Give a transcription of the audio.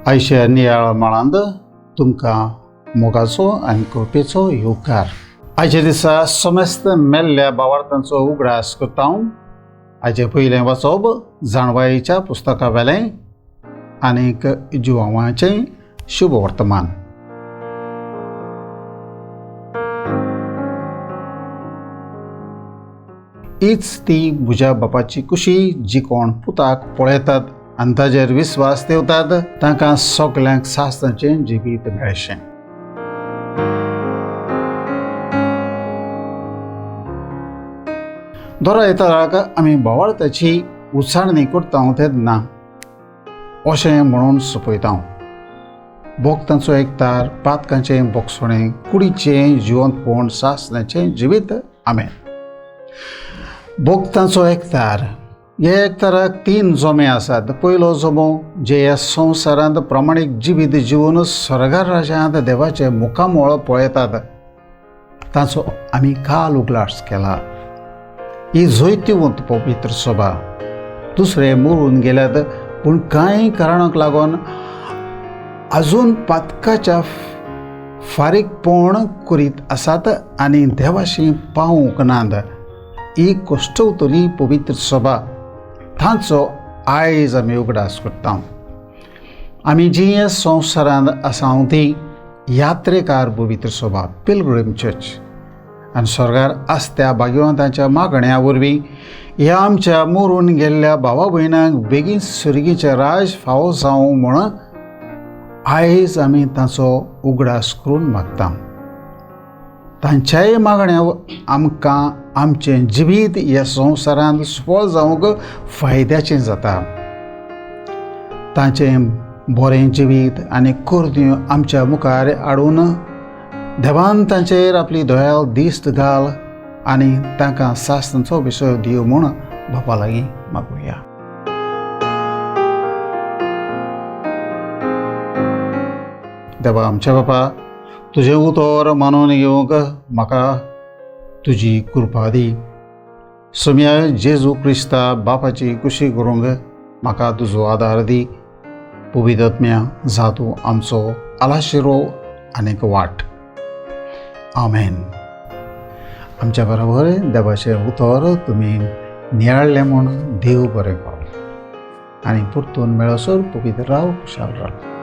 आयच्या नियाळ माळांत तुमकां मोगाचो आनी कृपेचो येवकार. आयच्या दिसा समस्त मेल्ल्या भावार्थांचो उगडास करता. आयचें पयलें वाचप जाणवायेच्या पुस्तका वेलें आनीक जुवांवाचें शुभ वर्तमान. हीच ती म्हज्या बापाची कुशी जी कोण पुताक पळयतात आनी ताजेर विस्वास ठेवतात तांकां सगल्यांक सासणाचें जिवीत मेळचें. दर आयताराक आमी भावार्थाची उचारणी करता तेन्ना अशें म्हणून सोंपयता, भोक्तांचो एकतार, पातकांचें बोगसणें, कुडीचें जिवंतपण, सासणाचें जिवीत. आमेन. भोक्तांचो एकतार. ह्या एकताराक तीन जमे आसात. पयलो जमो जे ह्या संवसारांत प्रमाणीक जिवीत जिवन स्वर्गार राज्यांत देवाचें मुखामळ पळयतात ताचो आमी काल उगडास केला. ही जैतिवंत पवित्र सभा. दुसरे मरून गेल्यात पूण कांय कारणाक लागून अजून पातकाच्या फारीकपण करीत आसात आनी देवाशी पावूंक नात. ही कश्टवतली पवित्र सभा तांचो आयज आमी उगडास करता. आमी जी ह्या संवसारांत आसा ती यात्रेकार पवित्र सभा, पिलग्रीम चर्च. आनी स्वर्गार आसत्या भाग्यवंतांच्या मागण्या वरवीं ह्या आमच्या मरून गेल्ल्या भावा भयणांक बेगीन सर्गीचें राज फावो जावं म्हूण आयज आमी तांचो उगडास करून मागता. तांच्याय मागण्या आमकां आमचें जिवीत ह्या संवसारांत सफळ जावंक फायद्याचें जाता. तांचें बरें जिवीत आनी करण्यो आमच्या मुखार हाडून देवान तांचेर आपली दयाळ दिश्ट घाल आनी तांकां सासणाचो विसव दिवं म्हूण बापा लागीं मागुया. देवा आमच्या बापा, तुजें उतर मानून घेवंक म्हाका तुजी कृपा दी. सोम्या जेजू क्रिस्ता बापाची कुशी करूंक म्हाका तुजो आदार दी. पवित्र जा तूं आमचो आलाशिरो आनीक वाट. आमेन. आमच्या बरोबर देवाचें उतर तुमी नियाळ्ळें म्हूण देव बरें करूं आनी परतून मेळसर पवित्र राव, खुशाल राव.